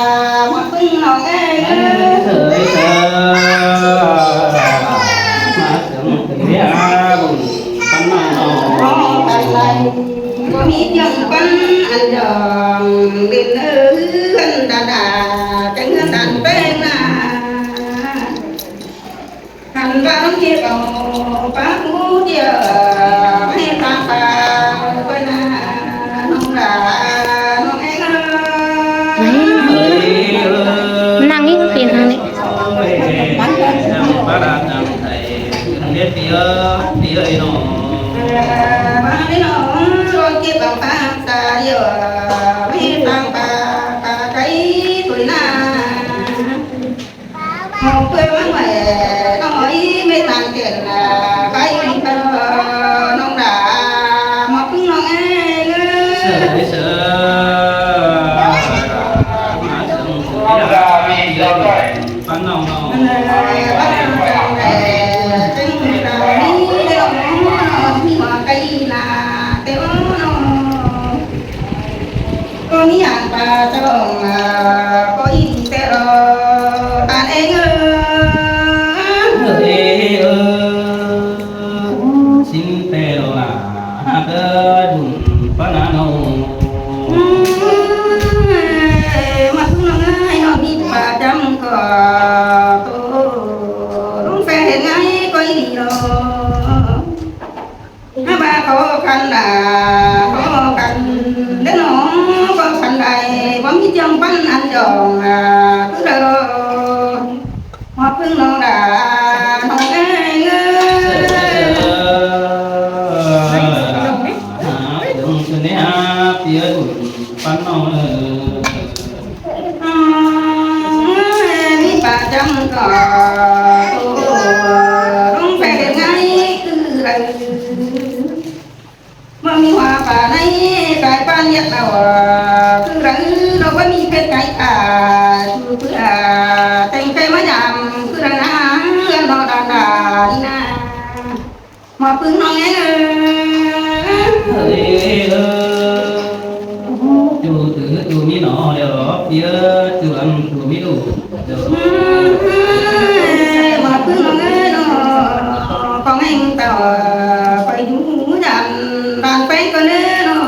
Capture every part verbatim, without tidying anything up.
ꞌmá ꞌpứng ꞌnọng ới. Ơi, ơi. ꞌMá sương tỉ ꞌviạk bun ꞌpắn ꞌnọng. Khăn đảy ꞌcọ ꞌmí ꞌchương ꞌpắn ăn dỏm đin ư ꞌhướn đa đa, chắng ꞌhướn đan ꞌpéng ꞌna. Khăn ꞌva ꞌlống ꞌchí ꞌcọ ꞌpá ꞌcú ꞌchí ꞌmí ꞌtáng ꞌpá ꞌquái ꞌna, ꞌnọng đa ꞌnọng ới. ꞌNăng ꞌí pên ꞌhăng ꞌnị. ꞌPá đa ꞌnăng thảy, ꞌhướn đét pí ơi, pí ơi ꞌnọng. ꞌPá đa ꞌnọng, ꞌlống ꞌchí ꞌcọ ꞌpá ꞌtáng ꞌchí ꞌmí ꞌtáng ꞌpá, ꞌpá cay ꞌquái ꞌna. ꞌMự ꞌpưa ꞌmá ꞌmạy ꞌnọng ới, ꞌmí ꞌtáng kẻn ꞌna, cay ꞌquái ꞌna, ꞌnọng đa ꞌmá ꞌpứng ꞌnọng ới. Sửa, sửa. ꞌPắn ꞌnọng ꞌnọng. ꞌPắn ꞌnọng ꞌnọng. ꞌMí ꞌmá cay ꞌna, té ꞌnọng. ꞌCọ ꞌmí ꞌháng ꞌpá chong, ꞌcọ ꞌnhính té lo, ꞌtan ꞌnị ới. Ơi, ơi, sính té lo ꞌnạ, hák ới bun ꞌpắn ꞌnọng. ꞌMá ꞌpứng ꞌnọng ới, ꞌnọng ꞌmí ꞌpá chăm ꞌcọ, ꞌtố, ꞌlống phen hên ngay ꞌcọ ꞌnhính lo. ꞌMá ꞌva ꞌcọ khăn đa, ꞌcọ khăn đé ꞌnọng, ꞌcọ khăn đảy, ꞌcọ ꞌmí ꞌchương ꞌpắn ăn dỏm, ꞌcứ đaư ꞌló. ꞌMá ꞌpứng ꞌnọng đa, ꞌnọng ới. ꞌPứng ꞌnọng ới. ꞌMí ꞌpá chăm ꞌcọ, ꞌlống phen hên ngay ꞌcứ đaư. ꞌMự ꞌmí ꞌhua ꞌpá ꞌnị, cai ꞌpán nhiệt đaư, ꞌcứ đaư, ꞌló báu ꞌmí phết cai ꞌpá, ꞌchu ꞌpưa, teng phe ꞌmá dăm, ꞌcứ đaư ꞌna, ꞌnọng đa đa, ꞌnị ꞌna. ꞌMá ꞌpứng ꞌnọng ới. Ơi, ơi, ơi. ꞌChu tứ ꞌchu ꞌmí ꞌnọ đéo lỏ, pí ơi, ꞌchu ăn ꞌchu ꞌmí đu. ꞌMá ꞌpứng ꞌnọng ới ꞌnọ. ꞌCọ ꞌhéng ꞌtạu, ꞌcọ dú dăm, đan ꞌpéng ꞌcọ ꞌnớ ꞌnọ.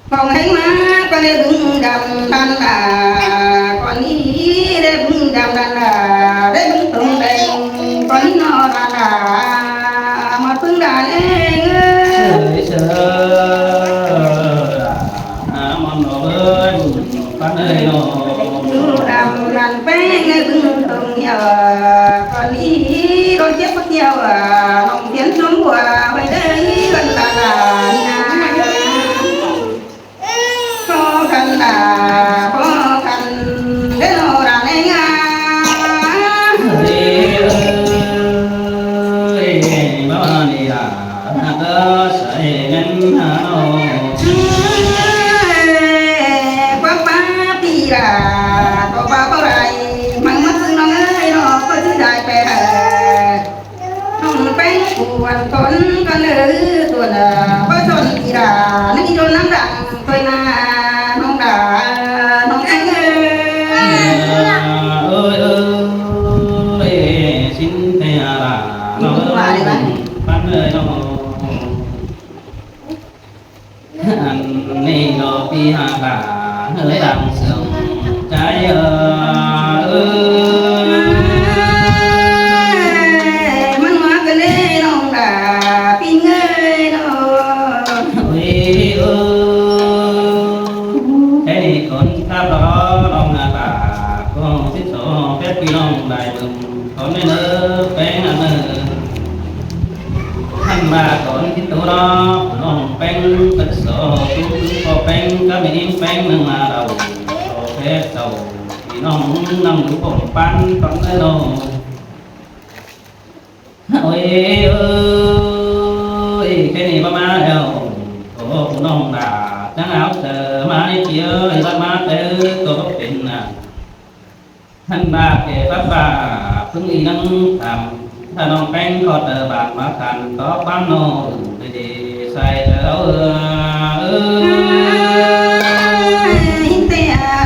ꞌCọ ꞌhéng ꞌmá, ꞌcọ đảy bưng dăm đan đa, ꞌcọ ꞌnị đảy bưng dăm đan đa, đảy bưng tông đen, ꞌcọ ꞌnị ꞌnọ đan đa, ꞌmá ꞌpứng đan ới. Sơi, sơi, ꞌmá ꞌnọng ới, ꞌpắn ơi ꞌnọ. Bưng dăm đan ꞌpéng đảy bưng tông ꞌnhính, ꞌcọ ꞌnị ꞌlống chếp ꞌpá thiêu, ꞌlống phiến ꞌchốm bua, ꞌvạy đảy ꞌcốn đan đa, ꞌnị ꞌna. Khó khăn đa, khó khăn, đé ꞌnọ đa ꞌnị ꞌna. Ơi, ơi, ꞌmá ꞌva ꞌnị đa, ꞌnạ ꞌcọ sai ꞌngán hả ꞌnọ. Ơi, ꞌquá ꞌpá pí đa, ꞌcọ ꞌpá báu đảy, ꞌmắn ꞌmá ꞌpứng ꞌnọng ới ꞌnọ, ꞌcọ ꞌchí đảy pay hả. ꞌNọng ꞌpéng cuông ꞌcốn ꞌcọ ꞌnớ cuông, ꞌpá son ꞌti đa, ꞌnị ꞌchọ ꞌnắm đăng ꞌtoi ꞌna, ꞌnọng đa, ꞌnọng ới. Ơi, ơi, ơi, sính té hả đa, ꞌnọng ới, ꞌpắn ơi ꞌnọng. Ăn ꞌnị ꞌnọ pí hả đa, ơi đang sương, chai ơi. ꞌMắn ꞌmá ꞌcọ ꞌnị ꞌnọng đa, pí ơi ꞌnọ. Ơi, ơi. Ê ꞌnị ꞌcốn khắp lo ꞌnọng hả đa, ꞌcọ sính so phép pí ꞌnọng đảy bưng, ꞌcốn ꞌnị ꞌnớ, ꞌpéng ăn ꞌnớ. Khăn ꞌva ꞌcốn khít tu ꞌnọ, ꞌlống ꞌpéng pên so, ꞌtú ꞌpứng ꞌcọ ꞌpéng, cá mê ꞌnhính ꞌpéng ꞌnưng ꞌna đaư, so phép so, pí ꞌnọng ꞌnặm đu bông ꞌpắn ꞌcốn ꞌnớ ꞌnọ. Ôi, ơi, cái này bác má đâu, có ꞌcốn ꞌnọng đa, chắng áo sơ má đi kia, bác má té, có bác pên à. Khăn ꞌva kẻ pháp ꞌva, ꞌpứng ꞌnị ꞌnăng tăm, ꞌthạ ꞌnọng ꞌpéng ꞌcọ tơ bản ꞌmá khăn, tó ꞌquám ꞌnọ, ư, đê đê, sai tơ áo, ư, ư. Hên té a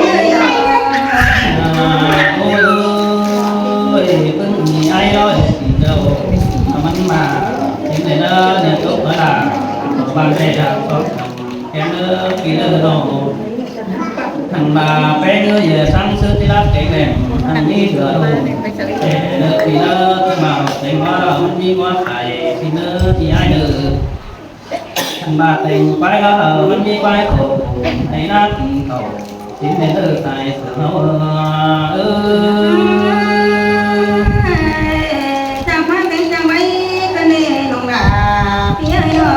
Ban đe đa sót, kén ꞌnớ ꞌpi ꞌnớ ꞌnọ. Hăn ꞌva ꞌpéng ꞌnớ ꞌdệt sắng ꞌsứ ti lắt kéng đen, hăn ꞌmí ꞌdứa đu. Té ꞌnớ ꞌpi ꞌnớ ꞌchớ ꞌma ꞌtếng ꞌquá ꞌmắn ꞌmí ꞌquá khải, ꞌpi ꞌnớ ꞌpi ái ꞌnớ. Hăn ꞌva ꞌtếng ꞌquái ꞌló hảư ꞌmắn ꞌmí ꞌquái khổ, hảư ꞌnát ꞌpi khổ. Chính nên ꞌnớ sai sửa ꞌnọ. Ơ. Chang ꞌmá ꞌtếng chang ꞌmá ꞌcọ ꞌnị ꞌnọng đa ꞌpi ơi ꞌnọ.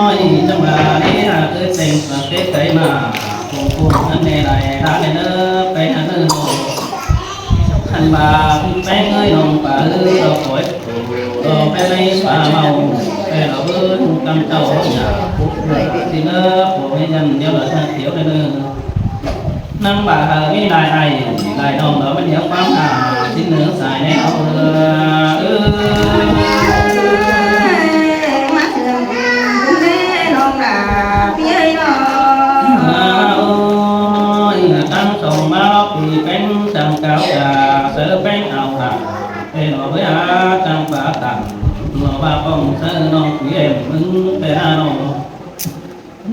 Ơi, chang ꞌmá ꞌnị hảư ꞌtếng sửa ꞌtếng cai ꞌmá. Phung phung ꞌnặn ꞌnị lai đa ꞌnị ꞌnớ, ꞌpéng ꞌnặn ꞌnớ ꞌnọ. Hăn ꞌva ꞌpéng ơi ꞌnọng ꞌpa ư ꞌló khỏi, ꞌló ꞌpéng ꞌmá ꞌpa ꞌmau, ꞌpéng ꞌló bớn ꞌcắm ꞌchạu ꞌnớ, ꞌpú ꞌcứ ꞌnớ, phua ꞌmí ꞌnặn ꞌnéo ꞌló chắng thiếu ꞌnớ ꞌnớ. ꞌNăng ꞌva hảư ꞌmí lai ai, lai ꞌnọng ꞌló ꞌmắn ꞌnéo ꞌquám hả, chính ꞌnớ sai ꞌnớ ꞌnọ. Ơ, ơ. Ơ, ôi, ꞌtáng song ꞌmá ꞌpi ꞌpéng chắng cáo ca, sáư ꞌpéng au hả, ꞌpéng ꞌnọ bới hả chắng ꞌva tẳng, ꞌnọ ꞌva ꞌcóng sáư ꞌnọng ꞌpi ꞌnọng ꞌmứng ꞌpéng ꞌnọ.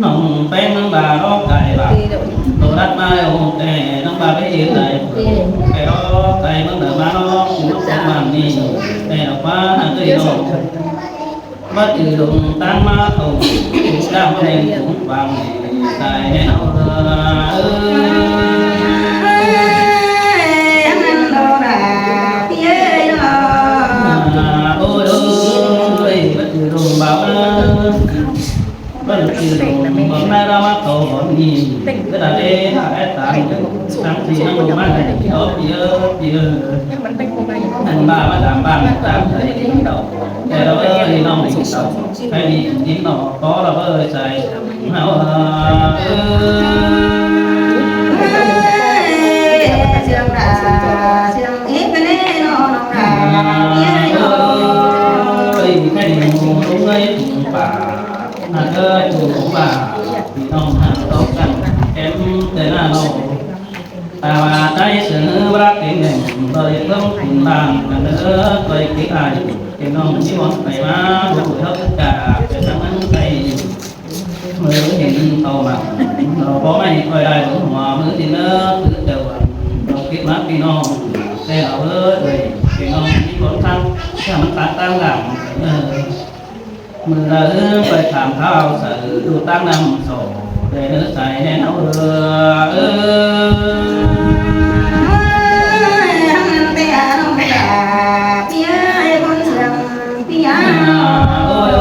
ꞌNọng ꞌpéng ꞌmứng ꞌva ꞌló cai ꞌva, tô đắt ꞌmá ô ꞌtẹ, ꞌnọng ꞌva bới yên lai, ꞌpéng ꞌló cai ꞌmứng đa ꞌmá ꞌló, ꞌcú ꞌcóng ꞌmắn ꞌnị, ꞌpéng ꞌló ꞌquá hả ꞌtới ꞌnọng. Báu ꞌchư đông ꞌtáng ꞌmá khảu, ꞌcú đam ꞌmá đen ꞌcú quang, sai ꞌnớ ꞌnọ. Ơ, ơ, ơ, ơ, ôi, ôi, báu ꞌchư đông báo ơ. Báu ꞌchư đông báo ꞌnớ ꞌmá khảu bón ꞌnị. Báu đa đé hả ét táng, sáng ꞌchí ꞌnăng đông ꞌmá đảy, ó ꞌpi ơ, ꞌpi ơ. Hăn ꞌva ꞌmá đam ꞌváng ꞌtáng đảy đảy đảy. Té ꞌló ơi ꞌnọng đảy đảy. Hảư đi đin ꞌnọ, tó ꞌló ơi sai. Hảư, ơ. Siêng đa, siêng ꞌhịt ꞌnị ꞌnọng đa. Ơ, ơi, hảư đi mù đúng ơi, phung ꞌpa. Hả ơi, phung ꞌpa. ꞌPi ꞌnọng hả, tó căn, kén té ꞌnạ ꞌnọ. Ta ꞌva tai sương ꞌhứ bá kính đen, ꞌtoi ꞌpứng phun ꞌváng căn ꞌnớ, ꞌtoi kí ai, kí ꞌnọng ꞌmí ꞌmón pay ꞌmá, ꞌlụk ꞌhớc cả, kẻ sáng ꞌnắng tay. ꞌMự hên khảu măng, ꞌló báu ꞌmạy ꞌtoi lai ꞌlống hua, ꞌmự tin ꞌnớ, cứ chảu ꞌva, ꞌló kít ꞌmá ꞌpi ꞌnọng, té ꞌló ới, ới, kí ꞌnọng ꞌmí ꞌcốn khăn, chả ꞌmắn tát ꞌtáng lăng, ơ. ꞌMự đaư ꞌhứ ꞌtoi tham kháo au saư, ꞌlụk ꞌtáng ꞌnặm sổ, đảy ꞌnớ sai ꞌnớ ꞌnọ. Ơ, ơ. Ôi,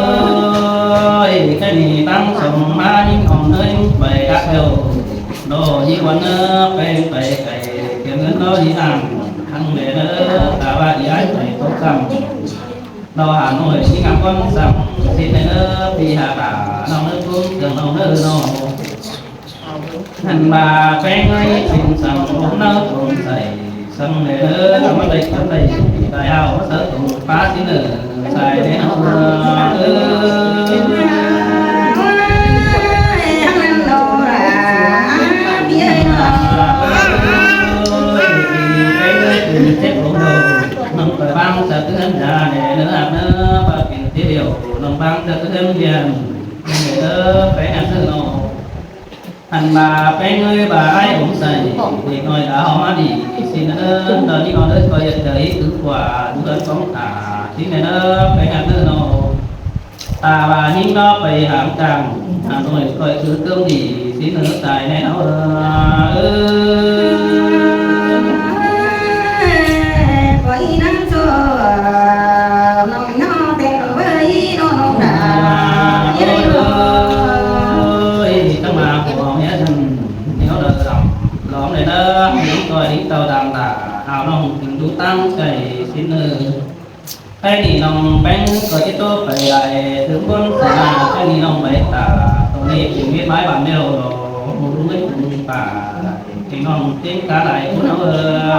ôi, cái này tăng sống má những con ơi, ꞌvạy đắc đâu. Đồ gì quán ꞌnớ, ꞌpéng ꞌvạy cày, kiếm ꞌnớ đó đi ăn, thăng về ꞌnớ, ta ꞌva đi ai ꞌvạy tốt lắm. Nó Hà Nội ꞌchí ngắm ꞌquám săng, xin ꞌnớ ꞌpi hả tả, ꞌnọng ꞌnớ ꞌcốn, tường ꞌnọng ꞌnớ ꞌnọ. Hăn ꞌva ꞌpéng ơi, xin săng ốm ꞌnớ ốm sảy, săng lễ ꞌnớ, ꞌmá đảy ꞌcắm đảy, đảy hảư ꞌmá sáư tông pá ꞌchí ꞌnớ, sai ꞌnớ ꞌnọ. Ơ, ơ, ꞌpéng ơi, xin chết ốm đâu, ꞌnọng ꞌcọ ꞌváng sáư ꞌcứ ꞌhướn đa lễ ꞌnớ ꞌnớ, ꞌva pên ꞌchí điêu, ꞌnọng ꞌváng sáư ꞌcứ ꞌhướn điên. Ơ, ꞌpéng ăn ꞌnớ ꞌnọ. Hăn ꞌva ꞌpéng ơi, ꞌva ai ốm sảy, đảy ꞌnọi ta ꞌhó ꞌmá đi, xin ꞌnớ, ꞌtoi ꞌnị ꞌnọ ꞌnớ, ꞌcoi ꞌdệt chơ ꞌhí cứ ꞌquá, đu ꞌhướn ꞌcóng ta, xin ꞌnớ, ꞌpéng ăn ꞌnớ ꞌnọ. Ta ꞌva ꞌnhính ꞌnọ pay háng chang, Hà Nội ꞌcoi cứ cơm đi, xin ꞌnớ sai ꞌnớ ꞌnọ. Ơ, ơ. Ôi, ôi, ôi, ta ꞌmá khảu ꞌmía ꞌnặn, ꞌnéo đaư lỏng, lỏng đaư ꞌnớ, ꞌnhính ꞌcoi đính tau đang ta, hảư ꞌnọng tứng đu ꞌtáng cay, xin ꞌnớ. Cái đi ꞌnọng ꞌpéng ꞌcọ ꞌchí ꞌtố pay lai, tứng ꞌcốn sai ꞌnạ, cái đi ꞌnọng pay ta, tô ꞌnị chính ꞌviết bái bản ꞌnéo lỏ, mù đúng ꞌmớt phung ꞌpa, chính ꞌnọng chính cá lai ꞌcốn ꞌnớ, ơ.